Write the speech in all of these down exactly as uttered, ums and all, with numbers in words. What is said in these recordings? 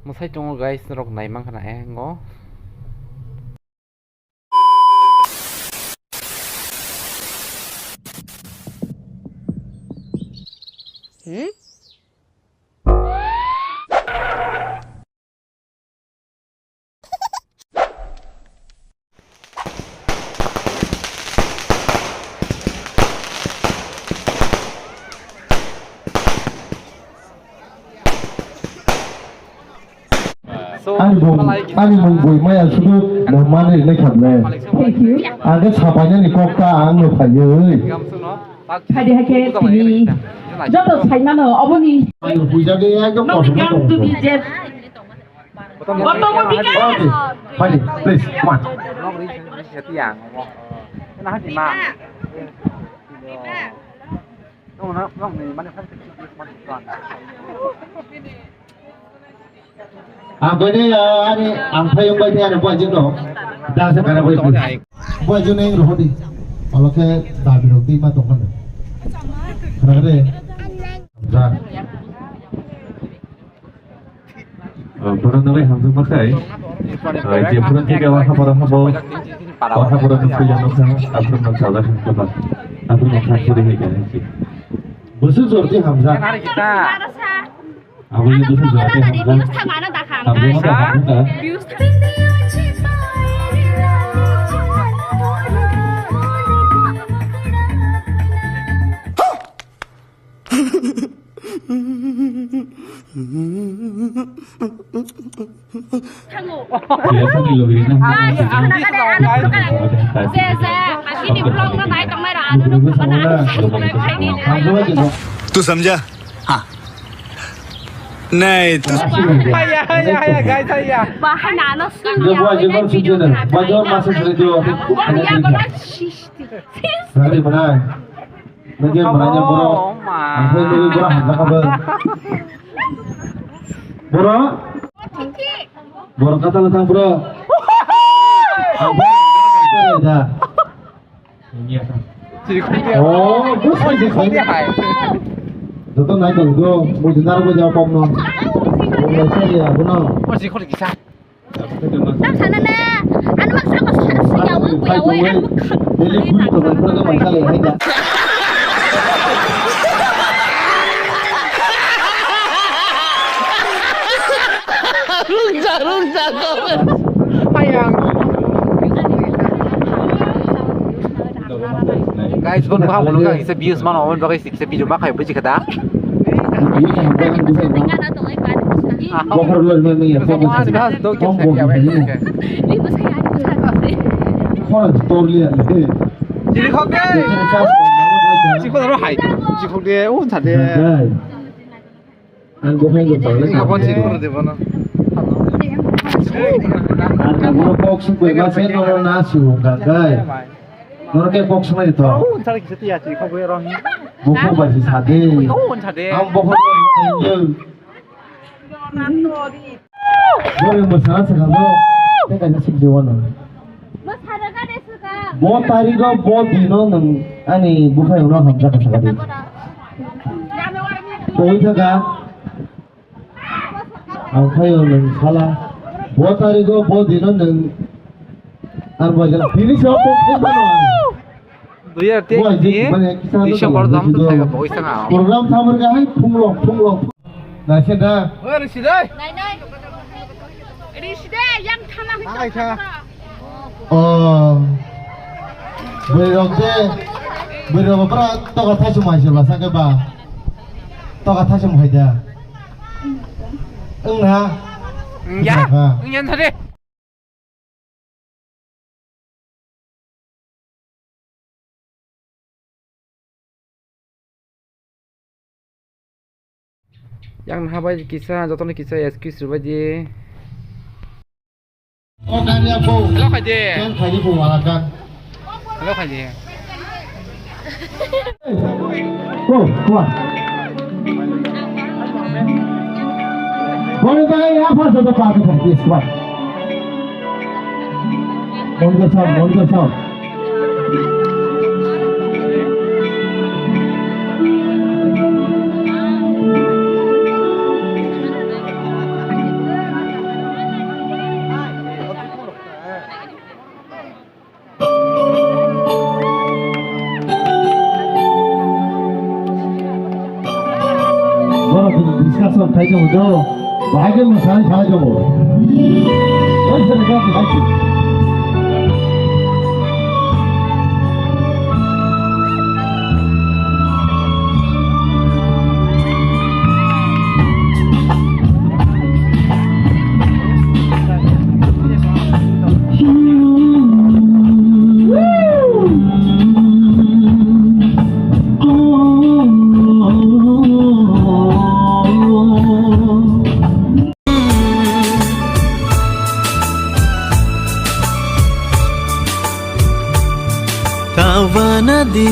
Mwsai tongo guys, norok nai mankha na eh, ngo. Hmm? So, ani bung, malai ani bung bui maya sudu mani lekha ble. Thank you. Age sapainani kokta ang no phaiwi. Gamsuno. Phai di haikhe tini joto saimano oboni. Ani bui jage ekdom no kosom. Automatic. Okay, phai di, please, come on. Ang bai de ani ang phai bai de ani bai jino. Da se kana bai. Bai jino eng rohodi. Alo khe dabi rok di ma tong kana. Khna de. Ja. Borok nolai hamjak makhai. Je phurun thike o haboro habo. O haboro nukui jano kha. Aphuru nang sajak kha. Aphuru nang sajak kha. Busuk jorti hamjak. Aboni dusu jora tei hamjak. Hamjakma tei hamjakma. Thango. Biasani logri na. Ah, ano pura kare, ano pura kare. Je, je, hakini vlog no nai tong nai ra, ano no pura na, ano subscribe khai di. Tu samjha? Ha. Nahi, tu. Haya, haya, haya, guys, haya. Bahai na ano sun. Yo, boy, you got to do that. Boy, you must do it. Boy, ya, boy, shish. Nari, boy. Nugui mwnai borok. Oh, ma. Ang khe nugui borok hamjakha bo. Borok? Borok kathal thang borok. Ang khe da. Oh, bus hai hai. Joto nai tong do, mujung dar bo jao pom no. Bo sai ya, bo no. Tam sana na, ano maksud aku sana siya, aku ya, weh, aku. Jadi, bui to, bui to, bui to, bui to. Rungsa, rungsa, to. Hayang. Guys, bon, baham, ulo, guys, views, mano, on, guys, Kisa video ma khai buji kha da? Bokhor lo ma ya. Khorang tor liya le. Chiri khok de. Chiri khok de hai. Chiri khok de, o cha de. Ang bo hai bo. Chiri khok de bono. Ang bo kok su ko ma se no na su ga gai. Norok khe kok swmai di to. Oh, unsar kisa tiya chi, kok bai rong. Bukhuk bai si sade. Oh, unsar de. Ang bukhuk bai si sade. Bori mwsana swkang do. Tei kaisa sik je wano. Bo tarikh o, bo din o nwng ani bukhai uno hamjak kha sakadi. Twi thaka. Ang phaio nwng sala. Bo tarikh o, bo din o nwng. Ang bai jala. Bini sayo kok khe mano ang. Dui hajar teis ni December dam tu thaiga boi sanga. Program thamar ga hai phunglo, phunglo. Naise da. Oi, Rishi dai. Nai, nai. Rishi dai, yang thama hai. Nagai kha. Oh. Bwrwi rok de, bwrwi rok bra toga thaichung mai se lasa khe ba. Toga thaichung hai da. Wng na? Wng ya. Wng ya, thade. Yang naha bai kisa, jotono kisa excuse rwbai di. Hello, khaidi. Hello, khaidi. Oh, come on. Boni bagwi ya first of the party, please, come on. Monitor sound, monitor sound. Borok discussion khai tongo do, bahai khe mwsai sai tongo. Oi, sir, khe bahai khe. Tawana di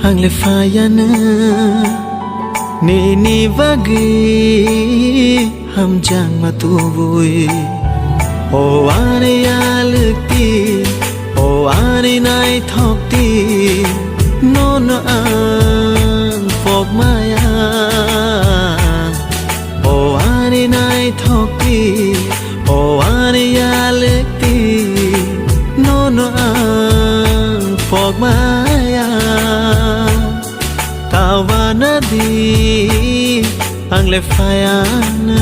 ang le phaiya na, nini bagwi hamjakma tubui. O ani yalwkti, o ani naithokti, nono ang pokmaya. O ani naithokti, o ani yalwkti, nono ang pokmaya. Tawana di ang le phaiya na.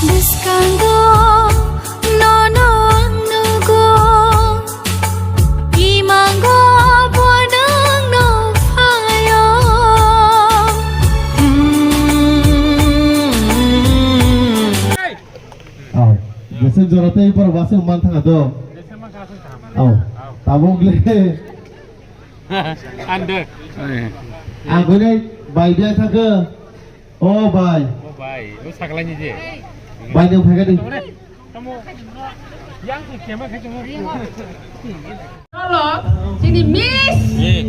Bwskango nono ang nugo, imango bo nwngno phaio. Au, jeswk jora tei borok waswk man thangkha do. Au, tabuk le. Ande. Ang gwnai bai biya thangkha. O bai. O bai, o saklai ni je. Bai nwng phaikha di. Tamo, yang tu kema khai tamo. Hello, chini Miss. Eh.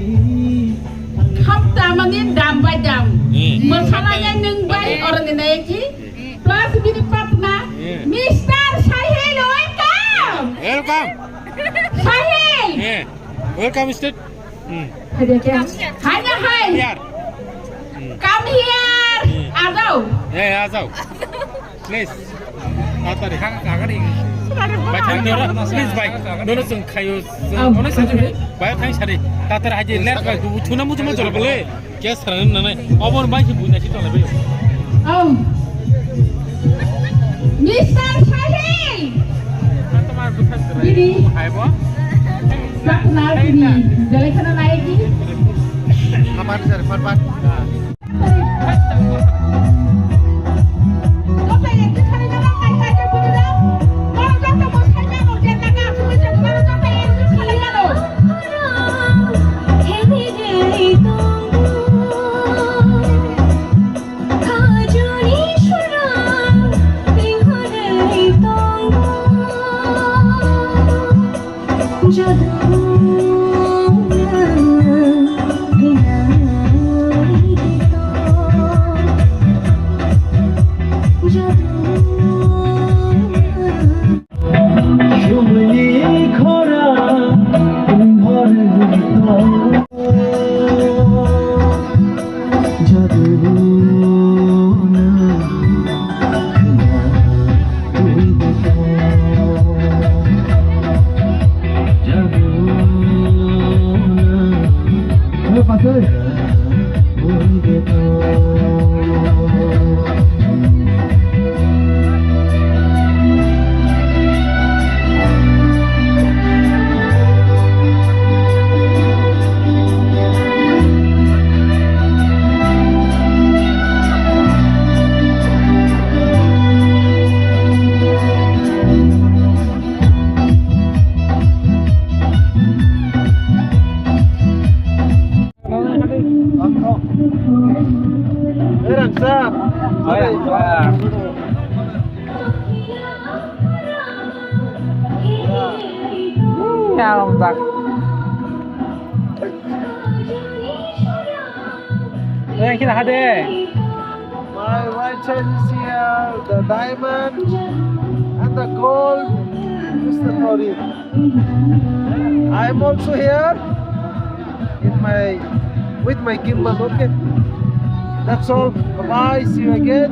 Khapta mani dam bai dam. Eh. Mwsala yang nwng bai, eh, oro ni nai ki. Eh. Plus bini partner, eh, Mister Sahil, welcome. Welcome. Sahil. Eh. Welcome, Mister. Hmm. Hai dia, Ken. Hai dia, hai. Here. Hmm. Come here. Hmm. Ajao. Eh, ajao. Please. Tatari. Bai, thang dora. Please, bai. Nono chwng khayo. Chwng, oh, nono chwng, okay. Bai, thang sari. Tatari haji left, bai. Thuna muchuma jolo bole. Gas kharang nanai. Obor bai si buina si tolai bai. Oh. Mister Sahil. Bini. Hai bo. Sapna bini. Jalai khana naik ni. Kapan sir, pat pat. Yang kena hade. My wife is here, the diamond and the gold, Mister Tori. I am also here in my, with my gimbal, okay? That's all. Bye bye, see you again.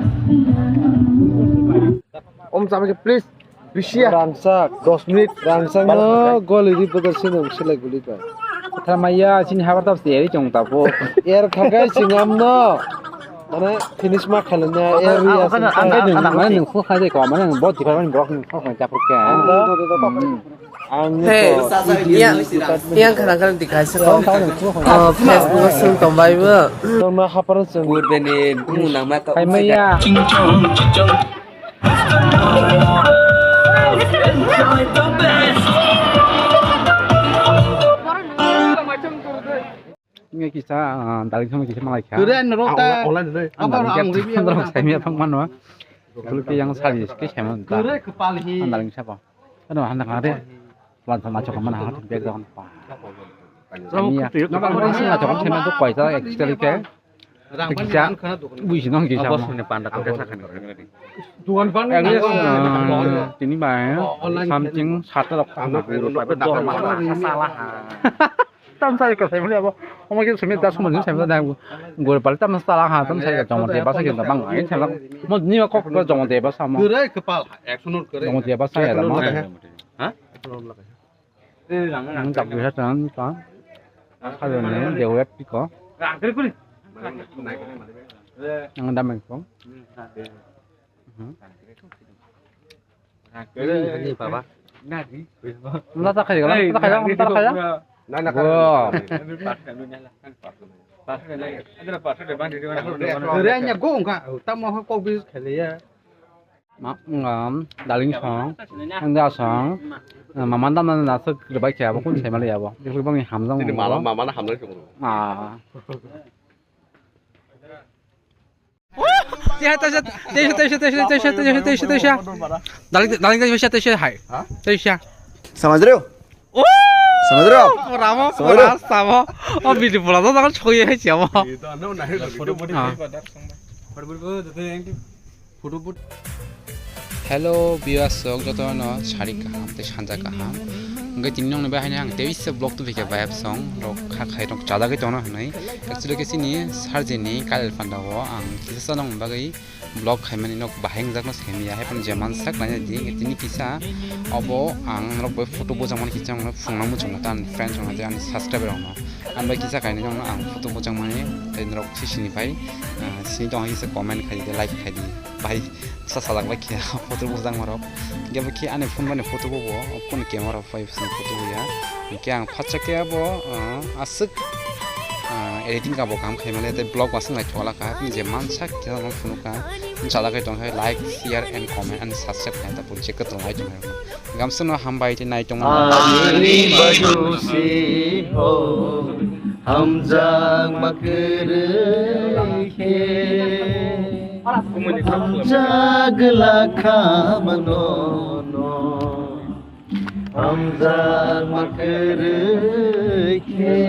Om Samake, please. Bisi ya. Rangchak. Dos minute. Rangchak no goli ri bodol sini um silai guli pai. Tharmaiya sini habar tap seri chong tapo. Er khagai singam no. Mane finish ma khalanya er ri asin. Ang ang ang ang nang khuk khai ko mane bo department borok nang khuk khai japuk ke. Ang Hey, to yang yang khana khana dikhai se ko. Oh, Facebook sung tong bai bo. Tong na hapar sung. Gurbeni mung nang ma to. Hai maya. Nge kisa, ah, daling sama kisa malai kha. Kere ano rota. Online deh. Apa ang review orang saya mi apa mana? Kalau ke yang sari ke saya mana? Kere kepal hi. Daling siapa? Ano handa kare. Pelan sama cok mana hati bag down pa. Kami ya. Nama kau sih nggak cok saya tuh koi saya extra ke. Rang ban Kisa, kan kana dukan. Buji nong kisa. Bos ni panda to kesa kan. Dukan ban ni. English, eh, tini ba, eh, online something sata rok. Salah. Tam sai ko sai muli abo. Omo ke sumi das mo sai muli dang. Gor pal tam sala ha tam sai ka jomor de basa ke bang ai sai. Mo ni ko ko jomor de basa mo. Kere kepal. Action kere. Jomor de basa ya mo. Ha? Ang tak bisa tan ka. Kalau ni dia web ko. Ang dam ko. Hmm. Ini baba. Nada kaya, nada kaya, nada kaya. Nana kaya. Kere nya go ka. Tamo ko bis khale ya. Ma, ngam, daling song, engda song, eh, maman dam na na sik ribai khe abo kun sai mali abo. Ibu bang hamjang. Ini malam mama na hamjang song. Ah. Ya, taisa, taisa, taisa. Daling, daling taisa, taisa hai. Ha? Taisa. Samajreo. Oh! Samudro. Ramo, Samudro. Ramo. Oh, video pula to takkan choi hai siapa? Hello viewers, sok joto no sari kaham tei sanja kaham. Hingke tini nong ni bahai ang tei se vlog tu bike vibe song rok kha khai rok chada ke tono hinui. Actually ke sini sarjini kalel panda o ang kisa nong bagwi vlog khaimani nok bahai wngjakno saimaya, hai phano je mansak naina di, tini kisa obo ang norok bai photo bujak mani kisa wngno phunukna muchungo ta ani friends rokno tei ani subscriber rokno. Ani bai kisa kainwi wngno ang photo bujak mani tei norok sisini bai, ah, sini tongkha kisa comment khai di, like khai di, bahai sa salak bai khe photo bujak norok. Hingke bo khe ani phone bai ni photo bo bo, phone camera bai sini photo bo ya. Hingke ang phatsa khe abo, ah, aswk, ah, editing kabo kaham khaimani tei vlog waswk naithok lakha, je mansak khe phunukha. Chalakai tongkha like, share and comment and subscribe khaina ta puri check tong lai tongkha. Gamsano hambai tei nai tongmani. Ani badusi ho hamjakma kwrwi khe hamjak lakha mano no. Hamjakma kwrwi khe